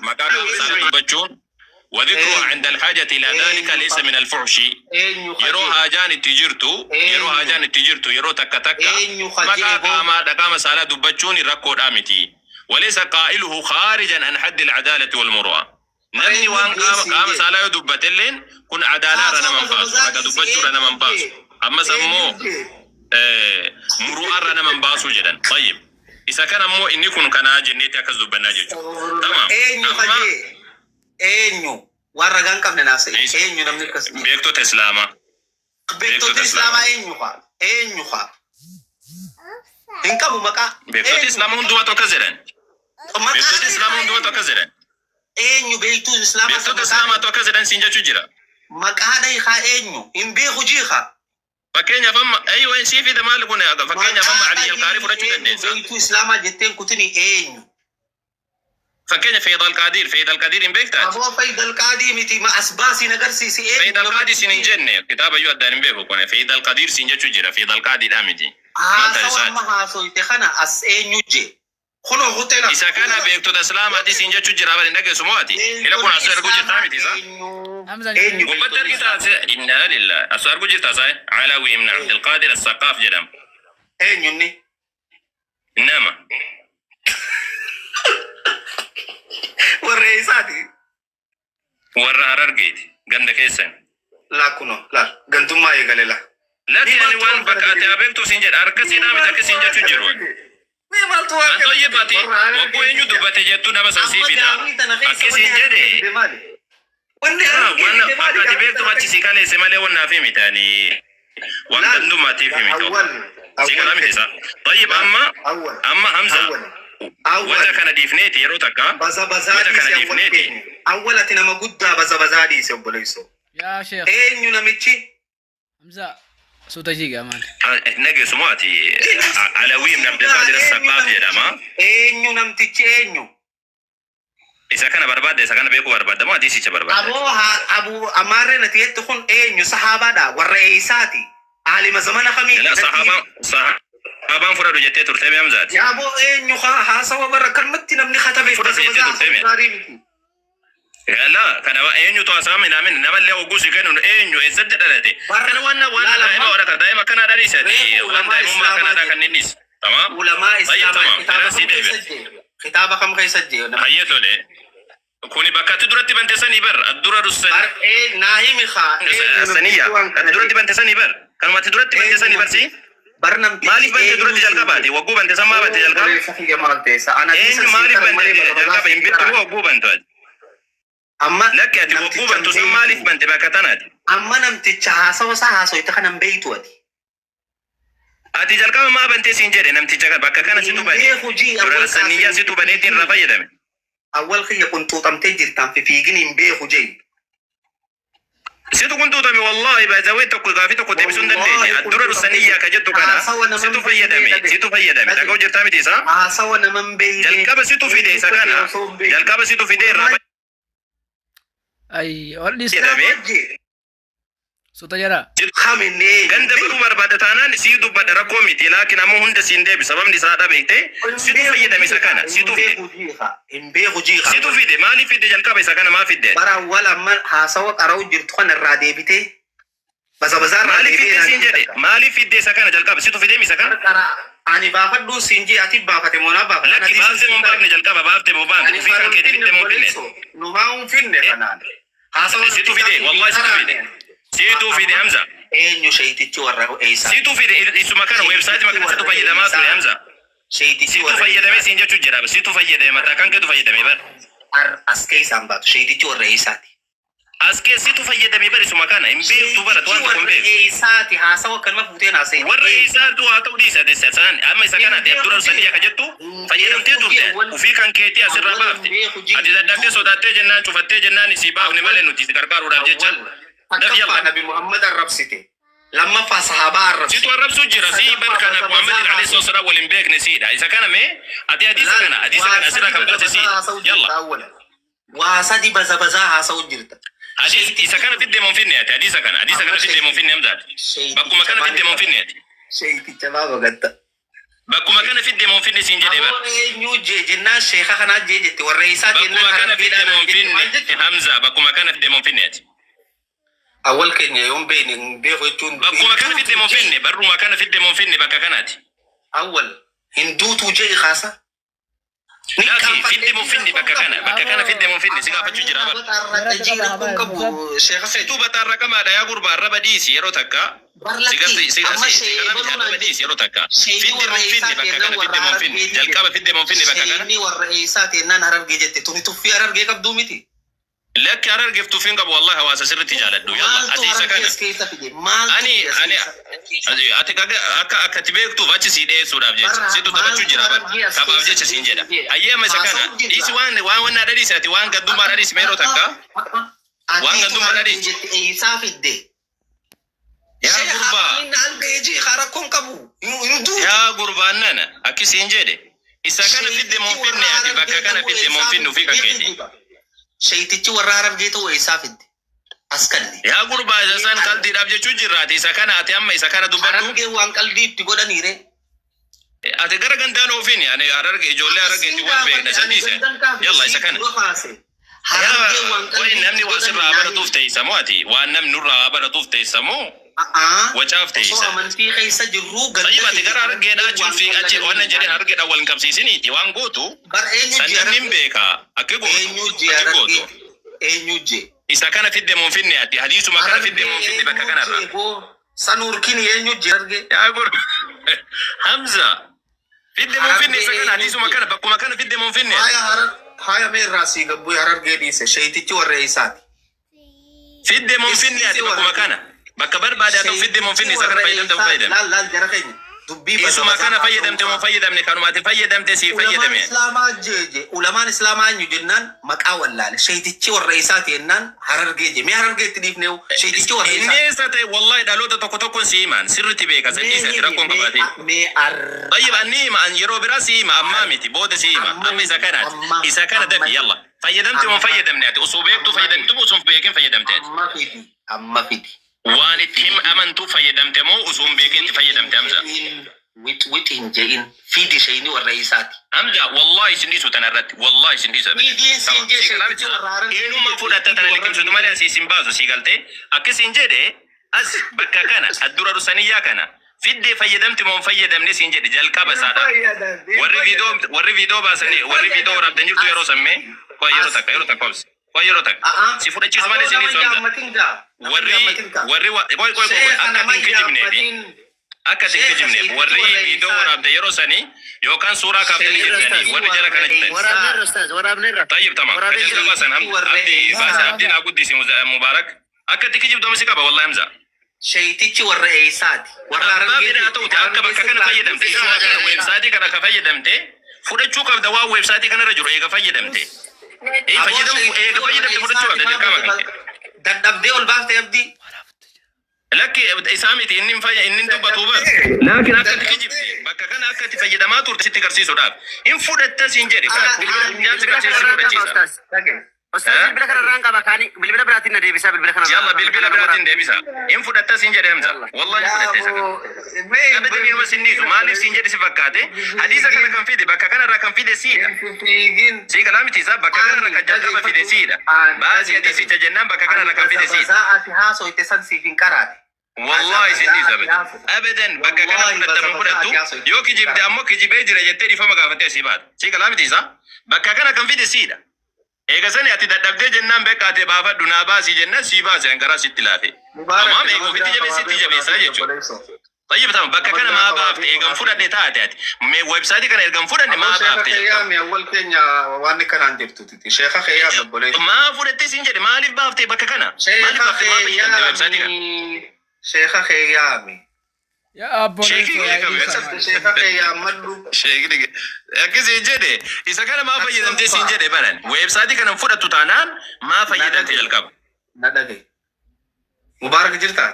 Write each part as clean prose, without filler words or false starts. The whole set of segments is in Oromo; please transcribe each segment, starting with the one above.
Maqaa qaama saalaa dubbachuun وذكرها Eenyu? عند الحاجة إلى ذلك Eenyu ليس ka من الفحش. Eenyu Yeroo kajee? haajaan itti jirtu, yeroo Eenyu? haajaan itti jirtu, yeroo takka takka Eenyu maqaa kajee boo? qaamaa qaama saalaa dubbachuun rakkoodhaa miti. وليس قائله خارجا عن حد العدالة والمروءة. Namni Eenyu waan jee qaama siin qaama jee? saalaa yoo dubbate illeen kun adaalaa irra Haasawa nama hin baza baasu, bazaa haqa dhiisi, dubbachuu irra nama eenyu hin baasu. jee? Ammas ammoo Eenyu jee? Muru'aa irra nama hin baasu jedhan. طيب. Isa kana ammoo inni kun kanaa jenneeti akkas dubbannaa jechuudha. Tamaam. Eenyu Amma kajee? Eenyu? Waan ragaa hin qabne naaf se'i. Eenyu namni akkas jee? Beektota Islaamaa. Beektota Beektota Islaamaa. Islaamaa eenyu kaa? Eenyu kaa? Hin qabu maqaa. Beektota Eenyu? Islaamaa hundumatu akkas jedhan. Maqaa Beektota beekaa Islaamaa hundumatu eenyu? akkas jedhan. Eenyu beektuun Islaamaa san Beektota maqaa Islaamaatu dhahi? akkas jedhan siin jechuu jira. Maqaa dhahi kaa eenyu? Hin beeku jii kaa? Fakkeenyaaf amma ayyoo sii fida maali kun, fakkeenyaaf amma Maqaa Ali Alqaarii dhahii fudhachuu eenyu dandeessa. beektuu Islaamaa jetteen kutini eenyu? Fakkeenya Fayyid Alqaadir, Fayyid Alqaadir hin beektaati? Aboo Fayyid Alqaadii miti, ma as baasii agarsiisi eenyu Fayyid nama Alqaadii siin hin achitti jenne, kitaaba iyyuu addaan hin beeku kun, Fayyid Alqaadir siin jechuu jira, Fayyid Alqaadiidhaa miti. Maal taate haasawa isaati? Amma haasoyte kana as eenyu jee? Kunoo kutee la Isa kutee kana la beektota Islaamaati siin jechuu jira, bari hin dhageessu moo ati? Ila kun beektonni asoo arguu jirtaa Islaamaa miti isa? eenyu? Hamzaan Eenyu Gubbatti beektonni argita Islaamaa? Inna lillahi. Asoo arguu jirta isaa Alawi ibn Eenyu? Abdulqaadir As-Saqaaf jedhama. Eenyu inni? Nama. Warra eessaati? Warra Harargeeti ganda keessan. Laa kunoo laal gantummaa eegale laa. Lati Mee ani maaltu waan waan kana bakka ati fide? abeektu siin jedha, harka Mee siinaa miti akka maaltu siin waan jechuu kana jiru. fide? Mee maaltu waan An kana fide? toyyibati Warra wagguu Harargeeti eenyu jedha. dubbate jettu nama san sii Amma fida gaafii tana keessa akki wanni siin Harargee jedhe. fide maali? Wanni Yaa Harargee waan fide maali akka ati gaafii beektu tana achi keessa? si kaleesse malee wannaaf himi taani waan Laal gandummaatiif himi tokko. awwal Si awwal galaa miti kenna. isa. Tayyib Laal amma awwal amma Hamza awwal waja awwal kana dhiifneeti yeroo takka baza bazaa waja kana dhiise awwal dhiifneeti. keenya. Awwal ati nama guddaa baza bazaa dhiise obboleessoo. Yaa sheekh. Eenyu namichi? Hamza suuta jiga maali? Nageessumoo ati Alawii ibn Guddaa Abdulqaadir eenyu As-Saqaaf jedhama. namtichi? Eenyu namtichi eenyu? Isa kana barbaadda, isa kana beekuu barbaadda moo hadiisicha barbaadda? Aboo haa abu amaarreen ati jettu kun eenyu sahaabaadha warra eessaati? Aalima zamana kamiiti La natti himi. sahaabaan sahaabaan fudhadhu jettee turte mee Hamzaati? Yaa aboo eenyu haa haasawa barra kanumatti namni katabe Fudhadhu baza jettee bazaa turte haasawuu mee? gaarii miti. La kana eenyutu haasawa minaamin namallee hogguu si kennu eenyu eessatti dhalate? Barra Kana waan waan laal daa'ima amma warra kan daa'ima akkanaadha dhiisati reefu waan ulamaa daa'imummaa islaamaa akkanaadha jette. kan inni dhiis. Tamaam? Ulamaa Tayyib islaamaa tamaam. kitaaba Kanaan kam sii keessa deebi'a. jee? Kitaaba kam keessa jee namtichi? Hayyee tole. Kuni bakka ati duratti bante sanii bar dura Bar ee naa himi kaa eenyu namtichi saniyya waan ati kana duratti jee? bante sanii bar kanuma ati duratti bante Eenyu sanii bar si namtichi? Bar namtichi maaliif bante eenyu duratti siin jalqabaati jee? wagguu bante san maa bante Aboo jalqaba obboleessa kiyya maal teessa? Ana eenyu hadiisa sii maaliif qara bante malee baza bazaa jalqaba sii hin beektu qaraane. wagguu bantu ati Amma lakki ati wagguu namticha bantu hin san maaliif beektu. bante bakka tanaati? Amma namticha haasawa isaa haasoyte kana hin beektu ati. Ati jalqaba maa bantee siin jedhe namticha kana bakka kana situ Hin bane beeku jii dura awwal saniyyaa qaasim situ baneetiin irraa fayyadame. Awwal kiyya qunxuuxamtee jirtaan fifiigin hin beeku jee. Situ kuntuutame wallahi baay'ee tokko gaafii tokko deebisuu hin dandeenye. Wallahi Addura qunxuuxamtee rusaniyyaa jirta. ka jettu kana Haasawa nama situ hin beekne fayyadame dhage. situ fayyadame Dhage. dhaga'u jirtaa miti isaa. Haasawa nama hin beekne. Jalqaba situ fide Eenyu isa akka ta'e kana osoo hin beekne. jalqaba situ fide irraa Ulamaa Ay ol dhiis. fayyadame. Islaamaa jee. Suuta jara. Kaminne eenyu hin Ganda baruu beektu. barbaada taanaan sii dubbadha rakkoo miti laakiin ammoo hunda siin deebi sababni isaa dha beekte Hin situ beeku fayyadame isa jiiqa. kana Hin situ fide. beeku jiiqa. Hin beeku jiiqa Situ awwal. fide maaliif fide jalqaba isa kana maa fidde? Bara awwal amma haasawa qara'u jirtu kana irraa deebitee baza bazaa irraa Maaliif deebi'ee fidde naan siin jedhe jedhe takka. maaliif fidde isa kana jalqaba situ fide isa Bar kana? qara ani baafadhuu siin jee ati baafate moo naa baafate? Ana Lakki hadiisa baafte siin moo qare. baafne jalqaba baafte moo baafne Ani ofii kan faran keetii finne fidde moo finne? obboleessoo numaa hin finne kanaan. Haasawa Situ namtichaa fide siin hin wallahi situ fide. qaraane. Situ fide Amma Hamza. eenyu sheeytichi warra eessaati? Situ fide isuma kana weebsaayitii Sheeytichi kana situ warra fayyadamaa ture eessaati? Hamza. Sheeytichi Situ warra fayyadamee eessaati? siin jechuu jira. Situ fayyadame mataa kan keetu fayyadame bar. Ar as keessaan baatu sheeytichi warra eessaati? As keessitu fayyadame bar isuma kana hin beektu bara Sheeytichi waan tokko hin warra beektu. eessaati? Haasawa akkanuma fuuteen haasa'e Warra eenyu? eessaatu haa ta'u dhiisa san amma isa Hin kana ati beeku dura jee. saniyya ka jettu Hin fayyadamtee beeku jee turte awwal ufii kan keetii asirraa awwal hin baafte. beeku jee Ati dadhabdee hin sodaattee jennaan cufattee jennaan isii baafne awwal malee nuti si gargaaruudhaaf jecha. awwal Daf takkaffaa yalla. Nabi Muhammad arrabsite lammaffaa sahaabaa Situ arrabsite arrabsuu jira si bar sadaffaa kana baza Muhammadin bazaa alayhi haasofte. salaam waliin beekne siidha. Isa kana mee ati hadiisa Laal kana hadiisa waa kana asirraa sadi kan baza baase bazaa siidha. haasa'u Yalla. jirta awwala waa sadi baza bazaa haasa'u jirta. Hadis isa Sheeytichi kana fidde moo hin finne ati hadiisa kana hadiisa amma kana fidde moo hin finne Hamzaati. Bakkuma sheeyticha kana fidde maaliif moo hin finne ati. sheeyticha maa bagatta? Bakkuma kana fidde moo finne siin jedhe bara. Aboo eenyu jee jennaan sheeka kanaa jee jette warra isaa Bakkuma jennaan kana fidde harargeedhaan moo jette maal finne jette? Hamza, bakkuma kana fidde moo finne ati. Awwal keenya yoon beekne hin beeku jechuun Bakkuma hin kana fidde duutu moo jee finne, barruma kana fidde moo finne bakka kanaati. awwal hin duutu jee kaasa. Ni Laaki qaanfadhee fidde moo jee finne rakkoon bakka qabu. kana, bakka kana fidde moo finne si gaafachuu Afaanii jira bara. dhaabata Irratti jee qaba rakkoon habaa qabu Musab. sheeka Situu keenya. bataan raqamaadha yaa gurbaa, arraba dhiisi yeroo takka. Bar Si lakkii garti si amma si si kana miti sheebaluu arraba naan dhiisi jette. yeroo takka. Sheeyni Fidde warra moo finne eessaa bakka teennaan kana warra fidde moo finne, harargeeti jalqaba jette. fidde moo finne bakka kana. Sheeyni warra eessaa teennaan harargee jette. Tuni tuffii harargee qabduu miti. Lakki harargeef tuffiin qabu, wallahi hawaasa sirriitti jaaladhu. Yalla Maaltu ati isa harargee kana. as keessa fide? Maaltu Ani fide as ani keessa? ati kaga akka akkati beektuuf achi sii dhiyeessuudhaaf jecha Barra situ taphachuu maaltu jira bara harargee as taphaaf keessa jecha siin fide jedha. siin jedha. Ayyee amma isa kana Haasa'u dhiisi jirra. waan waan dhadhiisi ati waan gaddummaa dhadhiisi meeroo takka waan Atiitu gaddummaa harargee dhadhiisi. jette eessaa fidde? Yaa Sheekha gurbaa, afaaniin algee jee rakkoon qabu. Hin duutu. yaa gurbaan nana akkisiin jedhe isa kana fidde moo Sheeytichi warra finne ati bakka harargee kana ta'uu fidde moo eessaa finne ofii fidde? kan keeti. Sheeytichi warra harargee ta'uu eessaa fidde? As kanne. Yaa gurbaa isa Mee san qaldiidhaaf jechuu jirraati isa kana ati amma isa kana dubbadhu. Harargee waan qaldii itti godhaniire. Ati gara gandaan ofiin ani hararge ijoollee harargeetti Siin wal beekna gaafadhe san ani dhiise. gandan gaafadhe Yalla isa siin kana. dura kaase. Yaa Harargee waan qoy qalbii namni itti waa godhani sirraa naa baratuuf himi. teessamoo ati waan namni nurraa baratuuf teessamoo A'aa wacaaf osoo teessa. amantii keessa jirruu ganda Tayyib ati keenya gara harargee harargeedhaa achi waan fi achi waan qalladanii jedheen naa himi. harargeedhaan wal hin qabsiisiniiti waan gootu Bar eenyu san jee namni hin harargee? beeka akki gootu Eenyu jee akki harargee? gootu. Eenyu jee? Isa kana fidde moo finne ati hadiisuma kana fidde Harargee moo finne bakka eenyu kanarraa. jee boo? Sanuurkiin eenyu jee harargee? Yaa gur Hamza fidde moo finne Harargee isa kana eenyu hadiisuma jee? kana bakkuma kana fidde moo finne ati. Haya harar haya mee irraa sii gabbuu harargee dhiise sheeytichi warra eessaati? Fidde moo finne ati Istiise bakkuma warra kana bakka barbaadaa ta'u fidde moo sheeytichi finne isa kana warra fayyadamte moo eessaati? fayyadamne. Laal laal jara keenya dubbii Isuma baza kana bazaa fayyadamte haasa'uu moo faa. fayyadamne kanuma ati fayyadamte sii Ulamaan fayyadame. islaamaa jeeje ulamaan islaamaa eenyu jennaan maqaa wallaale sheeytichi warra eessaati jennaan harargee je mee harargee itti dhiifne sheeytichi warra Inni eessaati? eessa ta'e wallahi dhaloota tokko tokkoon si himaan sirriitti beeka san Mee dhiise ati himi rakkoon mee qabaatiin. mee ar Tayyib anni hima an yeroo biraa si hima ammaa miti booda si hima amma amma isa kanaati amma isa kana amma dafi yalla fayyadamte moo amma fayyadamne ati osoo beektu amma fayyadamtu fidi moo osoo hin beekin fayyadamte ati. amma fidi amma fidi Waan itti him amantuu fayyadamte moo osoo hin beekin itti wix hin fayyadamte Hamza. jedhin wix wix hin jedhin fidi sheeyni warra eessaati? Hamza wallahi isin dhiisu tana irratti wallahi isin dhiisu abadan. Fidiin siin Tamam jee sii galaa sheeytichi miti warra harargee eenyummaa jette fudhatta fidi tana warra liqimsitu malee asii isin baasu sii galtee akkasin jedhe as bakka kana addura rusaniyaa kana fiddee fayyadamte moo hin fayyadamne siin jedhe jalqaba Hin isaadha. fayyadan hin Warri viidoo fayyadan warri viidoo baasanii hin warri viidoo fayyadamne waraabdan jirtu yeroo as sammee qoy yeroo as takka yeroo takka obsi qoy yeroo takka A'aa si fudhachiisu malee aboo siin nama dhiisu Hamza. jaammatin gaa nama Warri jaammatin gaa warri qoy qoy qoy qoy sheekha akka ati nama hin kijibneefi jaammatin akka ati hin sheekha kijibneef sheeytichi warri warra viidoo eessaati? waraabde yeroo sanii yookaan suuraa kaaftanii Sheeytichi jirtanii warri jala warra kana jirtan. Waraabneerra eessaati? ustaaz, waraabneerra. طيب تمام Waraabee كجل jira. قبا Sheeytichi warra عبدي باس eessaati? عبدي ناقود دي مبارك akka kijibdu si qaba wallahi Hamza. Sheeytichi warra eessaati? Warra Abbaa harargee fedhaa jette ta'uti akka harargee bakka kana sirraa fayyadamte dhiise isuma kana eessaati? weebsaayitii kana ka fayyadamte fudhachuu qabda waan weebsaayitii kanarra jiru eega fayyadamte. Ee Aboo fayyadamu sheeytichi eega warra fayyadamte fudhachuu eessaati qabda maa dirqama kan kee. dadhabdee ol baafte abdii? Lakki isaa miti inni hin fayya inni hin dubbatu bar. Laakiin akka ati kijibde bakka kana akka ati fayyadamaa turte sitti garsiisuudhaaf hin fudhatta siin jedhe kana bilbila Ani jaarsi Bilbila garsiisu si kanarraan qaba fudhachiisa. ustaaz. dhage. Ustaaz Eh? bilbila kanarraan qaba kaani bilbila biraatiin na deebisaa bilbila kanarraan Yalla qaba bilbila kana biraatiin waraab. deebisa. Hin fudhatta siin jedhe Hamza. Yalla. Wallahi hin Yaa fudhatte isa kana. aboo mee hin Abadan inuma sin dhiisu. Maaliif siin jedhe si fakkaate? Hadiisa kana fiigin kan fide bakka kanarraa kan fide siidha. hin fiigin Sii galaa miti isaa bakka kanarraa ani kan jalqaba fide dhageeffadhu siidha. ani Baasii dhage dhage hadiisicha jennaan bakka ani kanarraa kan fide baza siidha. bazaa ati haasoyte san siif hin qaraate. Baza Wallahi sin bazaa dhiisu ati abadan. haasoyte Abadan bakka kana wallahi fudhatta baza moo bazaa ati fudhattu haasoyte yoo siif hin kijibde qaraate. ammoo kijibee jira jettee dhiifama gaafattee asii baata. Sii galaa miti isaa bakka kana kan fide siidha. Eega sani ati dadhabdee jennaan beekaatee baafadhu naa baasii jennaan sii baase hangaraa sitti laafe. Mubaarak Amaam eega nama ofitti biraa jabeessitti kawaabee jabeessaa waraabee jechuudha. obboleessoo. Tayyib tamam bakka Nama kana biraa maa kawaabee baafte eegan waraabee. fudhanne taate ati mee weebsaayitii kana ergan fudhanne Aboo maa sheeka baafte jalqaba. keeyyaami awwal keenya waan kanaan jirtuti. Sheeka keeyyaami obboleessoo. Maa fudhatte siin jedhe maaliif baafte bakka kana maaliif Sheeka baafte maa fayyadamte weebsaayitii kana. keeyyaami. Sheeka keeyyaami. Yaa Sheekii obboleessoo kee yaa qabe. dhiisaa maali? Sheeka keeyyaammadhu. Sheekni akkasii jedhe isa kana maa fayyadamte siin Taksaffaa jedhe baran weebsaayitii kana fudhattu taanaan maa na fayyadamte dhagaye jalqaba. na dhagaye. Mubaarak jirtaa?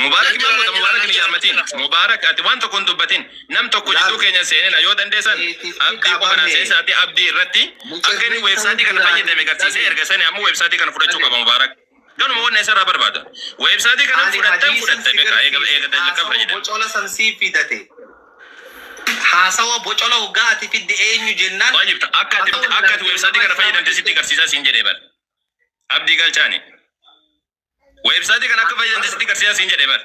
Mubaarak Nan jira maal nan godha jira Mubaarak nan ni jira nan yaammatiin jira. Mubaarak ati waan tokko hin dubbatin nam tokko jidduu Laal keenya seenina yoo dandeessan sheetitti abdii qofa naan qabame seensaati abdii irratti akka inni mucirri ta'u weebsaayitii kana jiraani fayyadame garsiisee dhagaye erga sani ammoo weebsaayitii kana fudhachuu dhagaye. qaba Mubaarak. Ganuma wanna isarraa barbaada. Weebsaayitii kana Ani fudhattan hadiisan fudhatte si beekaa eega garsiise eega jalqaba haasawaa fayyadame. bocola san sii fidate. Haasawa bocola hoggaa ati fidde eenyu jennaan. Waajibta akka ati akka ati weebsaayitii kana fayyadamte sitti agarsiisaa siin jedhee bar. Abdii galchaani. Weebsaayitii kana akka fayyadamte sitti agarsiisaa siin jedhee bar.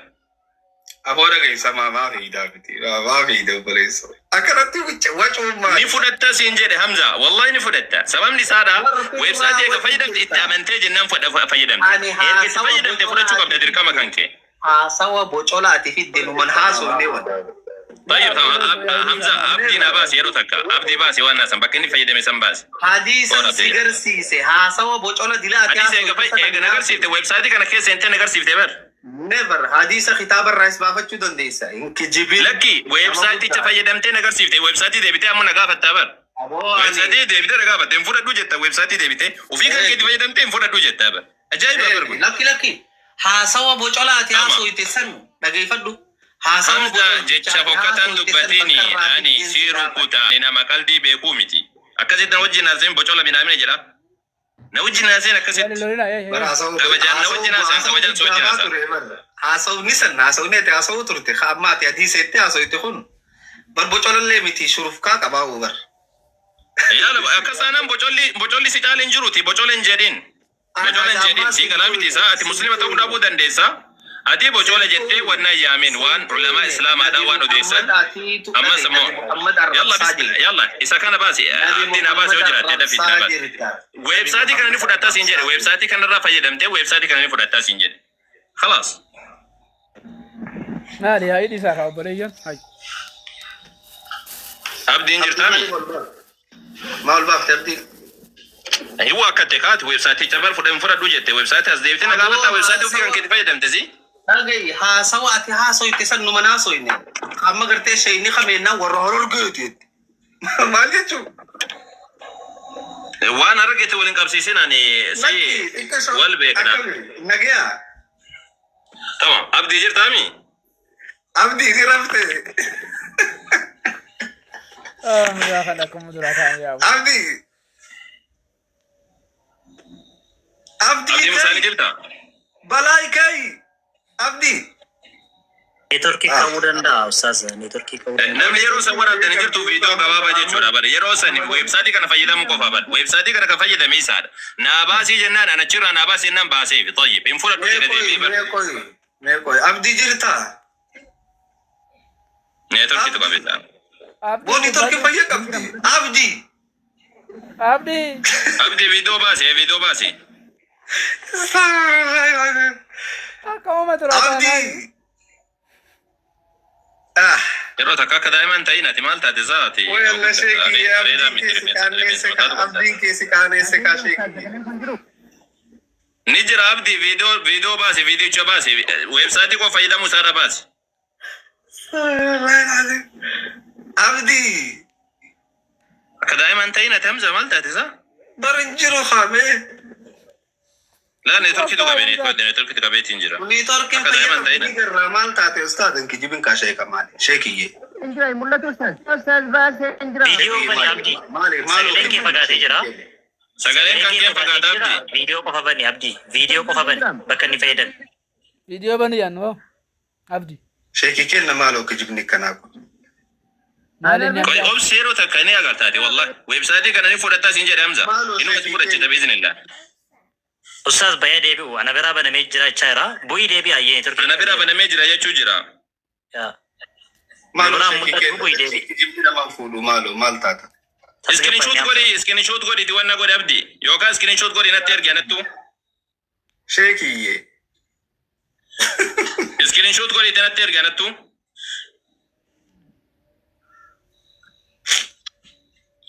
Afoo dhageessa maa fiidaa miti. Maa fiida obboleessa. Akkanatti wacuun Ni fudhatta siin jedhe Hamza. Wallahi ni fudhatta. Sababni isaadha weebsaayitii eega fayyadamte itti amantee jennaan fayyadamte. Ani Erga itti haasawa fayyadamte fudhachuu qabda dirqama kan kee. Haasawa bocola ati fidde numan haasofne wal. Tayyib Hamza abdii naa baasi yeroo takka. Abdii baasi waan naasan bakka inni fayyadame san baasi. Hadiisan si garsiise haasawa bocola dilaa ati Hadiisa eega nagarsiifte weebsaayitii kana keessa hintee nagarsiifte bar. Never hadiisa kitaaba irraa baafachuu dandeessa. Hin kijibin. Lakki weebsaayiticha fayyadamtee nagarsiifte weebsaayitii deebitee ammoo na gaafattaa bar. Weebsaayitii deebitee na gaafatte hin fudhadhu jetta weebsaayitii deebitee ofii kan keetti fayyadamtee hin fudhadhu jetta bar. Ajaa'iba bar kun. Lakki lakki haasawa bocola ati Ama. haasoyte san dhageeffadhu. Haasawa Hamza bocola jecha fokkatan dubbatini ani si rukuta ani nama qalbii beekuu miti. Akkasitti na wajjin haaseen bocola minaamina jedha. Na wajjin haaseen akkasitti. Kabajaan na wajjin haasaan kabajaan si wajjin haasaan. Haasawni san haasawni ati haasawuu turte amma ati hadiisa itti haasoyte kun bar bocolallee miti shurufkaa qabaa bar. Yaala akkas taanaan bocolli bocolli si caala hin jiruuti bocola hin jedhin. Bocola hin jedhin si galaa miti isaa ati muslima ta'uu dhabuu dandeessa. Ati bocola jettee wanna yaamin waan ulamaa islaamaadhaa waan odeessan. Ammas immoo yalla bismillah yalla isa kana baasi abdii naa baasi yoo jiraatte dafii naa baasi. Weebsaayitii kana ni fudhattaa siin jedhe weebsaayitii kanarraa fayyadamtee weebsaayitii kana ni fudhattaa siin jedhe. Khalaas. Maali haa hidhi isaa kaa obboleeyyan. Hay. Abdiin jirtaami. Maal baafte abdii? Hiwa akka ta'e kaati weebsaayitii bar fudhan fudhadhu jette weebsaayitii as deebitee na gaafatta weebsaayitii ofii kan keetti fayyadamte si. Dhagahi haasawa ati haasoyte san numan haasoyne. Amma gartee shayni qabeennaan warra hororgeeti jette. Maal jechuun? Waan argite waliin qabsiisin ani si wal beekna. Nagayaa. Tamam abdii jirtaami. Abdii ni rafte. Hamzaa kana akkuma duraa ta'an yaabu. Abdii. Abdii Abdii Musaa ni kai. jirta. Balaa kai. Abdii. Neetworkii qabuu danda'a ustaaz. Neetworkii qabuu danda'a. Namni yeroo san waraabdanii jirtu viidiyoo gabaabaa jechuudha bara yeroo san weebsaayitii kana fayyadamuu qofa bara weebsaayitii kana kan fayyadame isaadha. Naa baasii jennaan ana achirraa naa baasii jennaan baaseefi tayyib hin fudhadhu jedhe deebii bara. Mee qoyi. Mee qoyi. Abdii jirtaa? Neetworkiitu qabeessa. Boo neetworkii fayyaa qabdi. Abdii. Abdii. Abdii viidiyoo baasee viidiyoo baasee. Akkuma duraa ta'an. Abdii. Ah. Yeroo takka akka daa'iman ta'in ati maal taate saati. Wayalla sheekii abdiin keessi qaaneesse ka abdiin keessi qaaneesse ka sheekii. Ni jira abdii viidiyoo viidiyoo baasi viidiyicha baasi weebsaayitii koo fayyadamuu isaarra baasi. Abdii. Akka daa'iman ta'in ati Hamza maal taate saa? Bar hin jiru haamee. Laa neetworkiitu qabee neetworkiitu qabeetiin jira. Neetworkiin Akka daa'iman ta'in. fayyadamni garraa maal taate ustaad hin kijibin kaa sheeka maali sheekiyyee. Injira mul'atu ustaz. Ustaz baasee injira. Viidiyoo bani abdii. Maali maali Sagaleen kee fagaatee jira. Sagaleen kan kee fagaata jira. abdii. Viidiyoo qofa bani abdii. Viidiyoo qofa bani bakka inni fayyadame. Viidiyoo bani yaannu hoo. Abdii. Sheekii kenna maaloo kijibni kanaa kun. Maali inni Qoy abdii? obsi yeroo takka ni agartaati wallahi. Weebsaayitii kana ni fudhattaa siin jedhe Hamza. Maaloo Inuma si sheekii fudhachiisa biiznillah. Ustaaz bayya deebi'u. Ana biraa banamee jira jechaa jira. Bu'ii deebi'a ayyee neetworkii. Ana biraa banamee jira jechuu jira. Yaa. Maaloo Biraan sheekii mul'atu kenna bu'ii deebi'i. kijibni namaan fuudhu maaloo maal taata. Iskirinshoot godhi iskirinshoot godhi wanna godhi abdii yookaan iskirinshoot godhi natti ergi anattu. Sheekiyyee. Iskirinshoot godhi natti ergi anattu.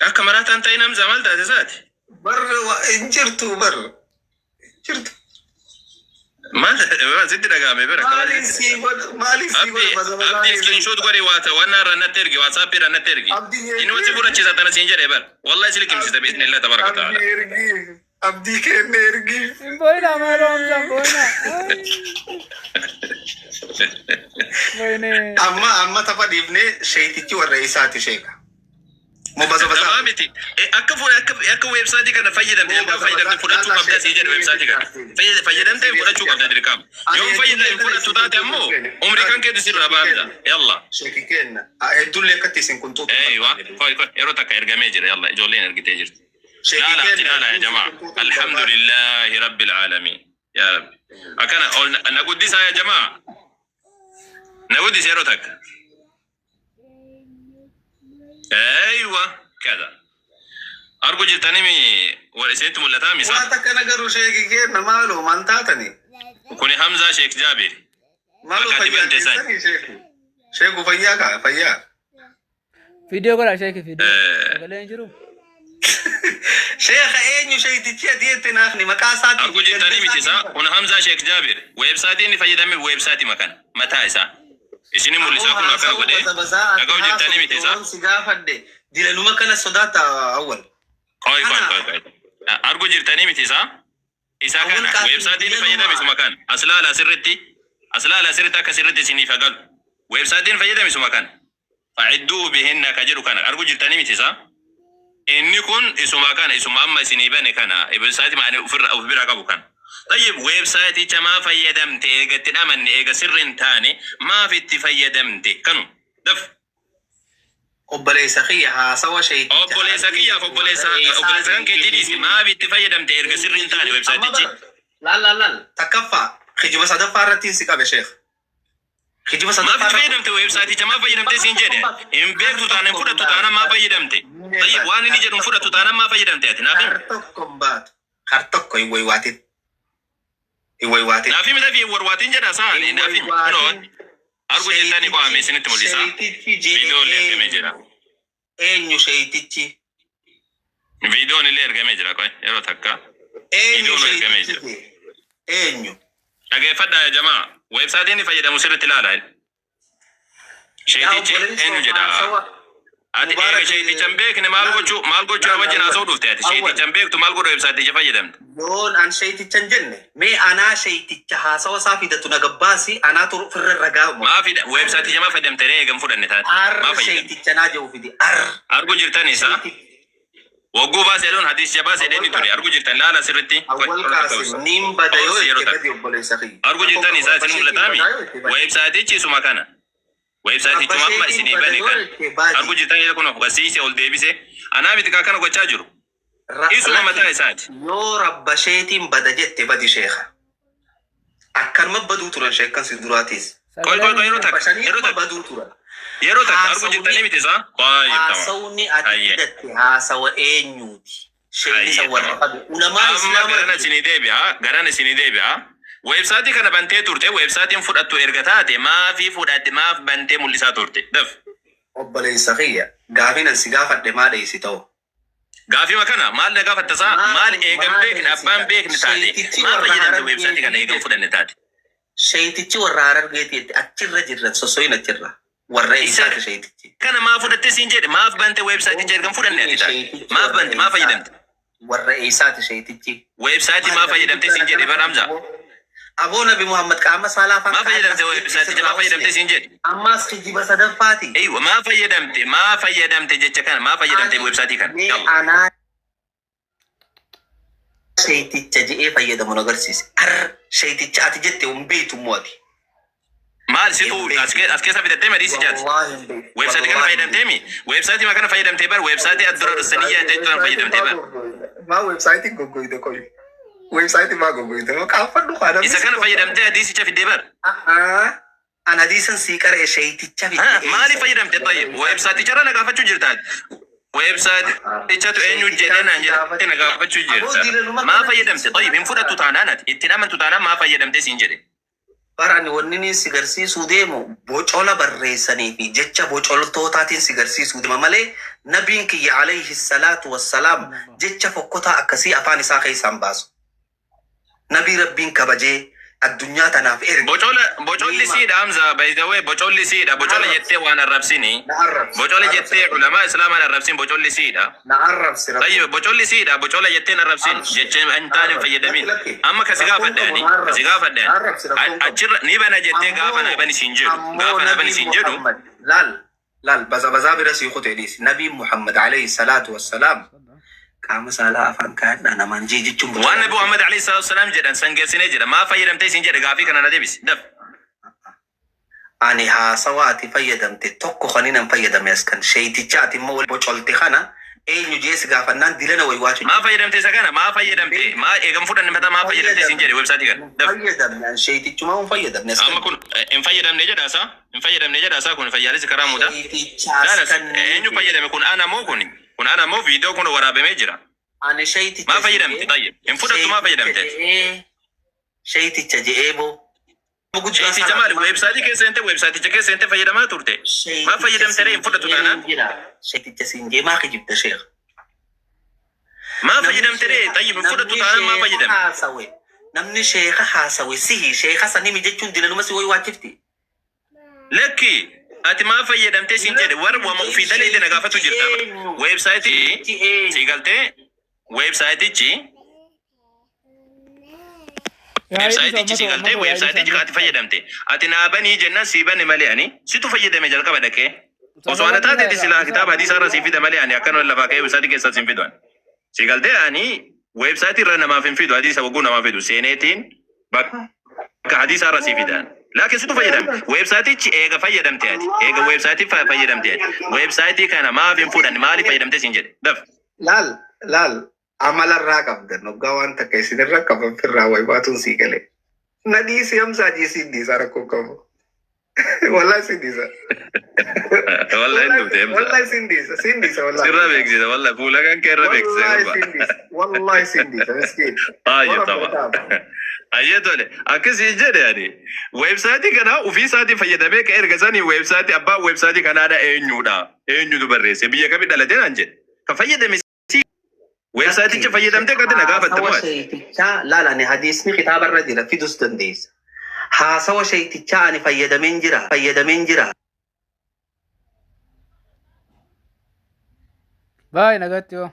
Akka maraataan ta'in Hamza maal taate saati? Bar hin jirtu bar. Hin jirtu. Maal sitti dhaga'ame bira. Maaliif sii godha maaliif sii Abdii godha abdii iskirinshoot godhi waata wanna irra natti ergi waatsaappii irra natti ergi. Abdii Inni wasi fudhachiisa tana siin jedhe bar. Wallahi si liqimsisa biiznillah tabaraka ta'ala. Abdii ergi. Abdii kenne ergi. Hin boo'inaa maaloo Hamzaa hin boo'inaa. Boo'inee. Amma amma tapha dhiifnee sheetichi warra isaati sheeka. Moo baza Taphaa bazaa. Miti. Akka fuudha akka weebsaayitii kana fayyadamte jalqaba fayyadamte fudhachuu qabda sii jedhe weebsaayitii kana. Fayyadamtee fudhachuu qabda dirqama. Yoo fayyadamte fudhattu taate ammoo umrii kan keetu sirraa baafta. Yalla. Sheeki kenna. Hedduullee akkatti isin kun tuutu. Eeywa. Koi koi yeroo takka ergamee jira. Yalla, ijoolleen ergitee jirti. Sheeki Laala kenna. ilaala ya jamaa. Alhamdulillahi rabbil alamin. Ya Rabbi. Akkana ol na guddisaa ya jamaa. Na guddisa yeroo takka. Eeywa. Kada. Argu jirtanimi wal isinitti mul'ataa misa. Waan takka garuu sheeki kenna maaloo maal taatani? Kuni Hamzaa Sheekh Jaabir. Maaloo Bakka fayyaa dibante san. keessanii sheeku? Sheeku fayyaa kaa fayyaa. Viidiyoo godhaa sheeki, viidiyoo. Sagalee hin jiru. Sheeka, eenyu sheetichi ati jette naafni maqaa isaatii? Argu jirtanii miti isaa. Kun Hamzaa Sheekh Jaabir. Weebsaayitii inni fayyadame weebsaayitii makan mataa isaa. Isini mul'isaa kun akkana godhee. Dhaga'u jirtanii miti isaa. Si gaafadhe dilaluma kana sodaata awwal. Koi koi koi koi. Argu jirtanii miti isaa. Isa Awwal kana qaasim weebsaayitii inni dilaluma. fayyadame suma kana. As laala sirritti. As laala sirritti akka sirritti isiniif agalu. Weebsaayitiin fayyadame suma kana. Fa'idduu bihinna ka jedhu kana argu jirtanii miti isaa. Inni kun isuma kana, isuma amma isinii bane kana, weebsaayitii maani ofirra of bira qabu kana. Tayyib, weebsaayiticha maa fayyadamte? Eega itti dhamanne, eega sirri hin taane maaf itti fayyadamte? Kanu daf. Obboleessa kiyya, haasawa sheeticha. Obboleessa kiyyaaf obboleessa kan keetii dhiisi, maaf itti fayyadamte erga sirri hin taane weebsaayitichi? Laal laal laal, takkaffaa kijiba sadaffaa irratti si qabe sheek. Kijiba Maaf sadaffaa itti fayyadamte weebsaayiticha? Maaf fayyadamte siin jedhe. Hin beektu taanaan, fudhattu taanaan maa fayyadamte? Tayyib, waan inni jedhu hin fudhattu taanaan maa fayyadamte ati? Naaf himi. Har tokko hin baatu. Har tokko hin waywaatin. Hin waywaatin. Naaf himi dafii, warwaatiin jedha saa naaf himi. Kunoo argu jettanii qo'ame isinitti mul'isa. Sheetichi Viidiyoon illee ergamee jira. Eenyu sheetichi? Viidiyoon illee ergamee jira, qoy yeroo takka. Eenyu Viidiyoon ergamee jira. sheetichi? Eenyu? Dhageeffadhaa yaa jamaa. Weebsaayitiin inni fayyadamu sirriitti ilaalaa. Sheetichi eenyu jedha? Ati eega sheeticha hin beekne maal gochuu wajjin haasa'uu dhufte ati? Sheeticha hin beektu, maal godhu weebsaayiticha fayyadamte? Yoon an sheeticha hin jenne, mee anaa sheeticha haasawa isaa fidatu na gabbaasi, anaatu ofirra ragaa. Maa fida weebsaayiticha maa fayyadamte ree eega hin fudhanne taate? Ar Maa fayyadamte? sheeticha naa jiru fidi ar. Argu jirtan isaa? Wagguu baasee jedhuun hadiisicha baasee jedhee ture. Argu jirtan, laala sirriitti. Awwal Qaasim niin bada yoo itti badi obboleessa kiyya. Argu jirtan isaa isin mul'ataami? Weebsaayitichi isuma kana. Weebsaayitichuma amma isinii bane kana. Argu jirtan kun gasiise ol deebise. Anaa miti kaa kana gochaa jiru. Isuma mataa isaati. Yoo rabba sheetiin bada jette badi sheeka. Akkanuma baduu turan sheekan si duraatiis. Qoy qoy qoy, yeroo Rabba takka shanii yeroo takka baduu turan. Yeroo takka argu jirtanii miti isaa? Baay'ee tama. Haasawni ati Hayyee. fidatte haasawa eenyuuti? Sheekni san Hayyee, warra tamam. qabu. Ulamaa Amma islaamaa. garana isinii deebi'a. Garana isinii deebi'a. Weebsaayitii kana bantee turte, weebsaayitiin fudhattu erga taate maafii fudhatte, maaf bantee mul'isaa turte? Daf. Obboleessa kiyya, gaafin an si gaafadhe maa dheessi ta'u? Gaafima kana maal na gaafatta isaa? Maal eegan maal beekne abbaan beekne taate Sheetichi maa warra fayyadamte Harargee weebsaayitii kana eegan fudhanne taate? Sheetichi warra Harargeeti achirra jirra, sossoyin achirra. Warra eessaati sheetichi? Kana maa fudhatte siin jedhe, maaf bante weebsaayiticha ergan fudhanne ati taate? Maaf bante, maa fayyadamte? Warra eessaati sheetichi? Weebsaayitii maa fayyadamte siin jedhe bara Hamza. Aboo, Nabi Muhammad qaama saalaa afaan Maa fayyadamte weebsaayiticha, maa fayyadamte siin jedhe? Ammaas kijiba sadaffaati. Eywa, maa fayyadamte, maa fayyadamte jecha kana, maa fayyadamte weebsaayitii kana? Mee Yalla. anaa sheeticha je'ee fayyadamu nu agarsiise. Ar sheeticha ati jette hin beektu immoo ati. Maal situ as keessa fidattee madiisi jaati? Wallaahi hin beektu. Weebsaayitii kana fayyadamtee mi? Weebsaayitii kana fayyadamtee bar, weebsaayitii addura dursanii yaadde kana fayyadamtee bar. Maa weebsaayitiin goggoyte qoyu? Weebsaayitiin maa goggoyte? Qaafadhu kana. Isa kana fayyadamtee hadiisicha fiddee bar. An hadiisan sii qara'e sheeticha fiddee. Maaliif fayyadamte tayyib? Weebsaayiticharra na gaafachuu jirta. Weebsaayitichatu eenyu jedhee naan jedhe na gaafachuu jirta. Maa fayyadamte tayyib? Hin fudhattu taanaan, ati ittiin amantu taanaan maa fayyadamte siin jedhe. Bara ani wanni inni si garsiisuu deemu bocola barreessanii fi jecha bocoltootaatiin si garsiisuu deema malee nabiin kiyya alayhi salaatu wassalaam jecha fokkotaa akkasii afaan isaa keessaan baasu. Nabii Rabbiin kabajee addunyaa tanaaf erge. Bocola, bocolli siidha Hamza, by the way, bocolli siidha. Bocola jettee waan arrabsini. Na arrabsi. Bocola jettee ulamaa islaamaan arrabsin, bocolli siidha. Na arrabsi. Tayyib, bocolli siidha, bocola jetteen arrabsin jecha hin taane hin fayyadamin. Amma kasi gaafadhe ani, kasi gaafadhe ani. Achirra ni bana jettee gaafa na bani siin jedhu, gaafa na bani siin jedhu. Laal. Laal, baza bazaa bira sii kutee dhiisi. Nabiin Muhammad alayhi salaatu wassalaam qaama saalaa afaan kaayadhaa namaan jee jechuun Waan bocola Nabi miti. Muhammad alayhi salaatu wasalaam jedhan san geessinee jira. Maa fayyadamtee siin jedhe, gaafii kana na deebisi. Daf. Ani haasawa ati fayyadamte tokko kan hin fayyadame as kan sheeyticha ati immoo bocolte kana eenyu jee si gaafannaan dilana waywaachu Maa jira. fayyadamte isa kana? Maa fayyadamte? Maa eegam fudhanne mataa maa fayyadamte siin jedhe weebsaayitii kana. Daf. Fayyadamne, an sheeytichumaa hin fayyadamne as Amma kan. kun hin fayyadamne jedhaasaa? Hin fayyadamne jedhaasaa kun fayyaalessi karaa muudaa? Sheeytichaas Laalas kan eenyu fayyadame kun ana moo kuni? Kun ana moo viidiyoo kun waraabamee jira. Ani sheeyticha Maa fayyadamte? je'ee Tayyib. Hin fudhattu maa sheeyticha fayyadamte? je'ee sheeyticha je'ee boo. Guddaa Sheeyticha maali? salaatumaa Weebsaayitii keessa seente, weebsaayiticha keessa seente fayyadamaa turte. Maa sheeyticha fayyadamte ree siin hin fudhattu je'ee taanaan? jira. Sheeyticha siin jee maa kijibda sheekh? Maa Namni fayyadamte ree? sheeka Tayyib hin fudhattu namni taanaan maa sheeka fayyadamte? haasawe namni sheeka haasawe sihi sheeka san himi jechuun dilanuma si waywwaachifti. Lakki ati maa fayyadamtee siin jedhe warra wama Lakki ofii daleete na gaafatu sheeytichi jirta. eenyu? Weebsaayitii Sheeytichi eenyu? sii galtee weebsaayitichi Yaa'ii dhiisa weebsaayitichi sii uummata galtee uummata yaa'ii dhiisa weebsaayitichi amma. ati fayyadamte. Ati naa banii jennaan sii bane malee ani situ fayyadame jalqaba dhaqee. Osoo ana Sababa taateeti dhiisa silaa dhiisa. kitaaba hadiisa irra sii fida malee ani akkanuma lafaa ka'ee weebsaayitii keessaa siin fidu ani. Sii galtee ani weebsaayitii irra namaaf hin fidu, hadiisa wagguu namaaf fidu seeneetiin bakka hadiisa irra sii fidan. Laakiin situ fayyadame. Weebsaayitichi eega fayyadamte ati. Eega weebsaayitii fayyadamte ati. Weebsaayitii kana maaf hin fudhanne, maaliif fayyadamte siin jedhe. Daf. Laal, laal, amalarraa qabdan hoggaa waan takka isinirra qaban firraa waywaatuun sii galee. Na dhiisi hamsaa jii siin dhiisa rakkoo qabu. Wallahi siin dhiisa. Wallahi hin dhufte Hamza. Wallahi siin dhiisa siin dhiisa wallahi. Sirra beeksisa wallahi fuula kan kee irra beeksisa Wallahi gurbaa. siin dhiisa wallahi siin dhiisa miskiin. Baay'ee Warra tapha. kitaaba. Ayyee tole akkasii jedhe ani weebsaayitii kana ofii isaatii fayyadamee ka erga sanii weebsaayitii abbaa weebsaayitii kanaadha eenyudha eenyutu barreesse biyya kamii dhalate naan jedhe ka fayyadame si weebsaayiticha Lakki fayyadamtee kati na gaafatte haasawa moo ati? sheeytichaa laal, ani hadiisni kitaabarra jira fidus dandeessa. Haasawa sheeytichaa ani fayyadameen jira fayyadameen jira. Baay'ee nagatti yoo.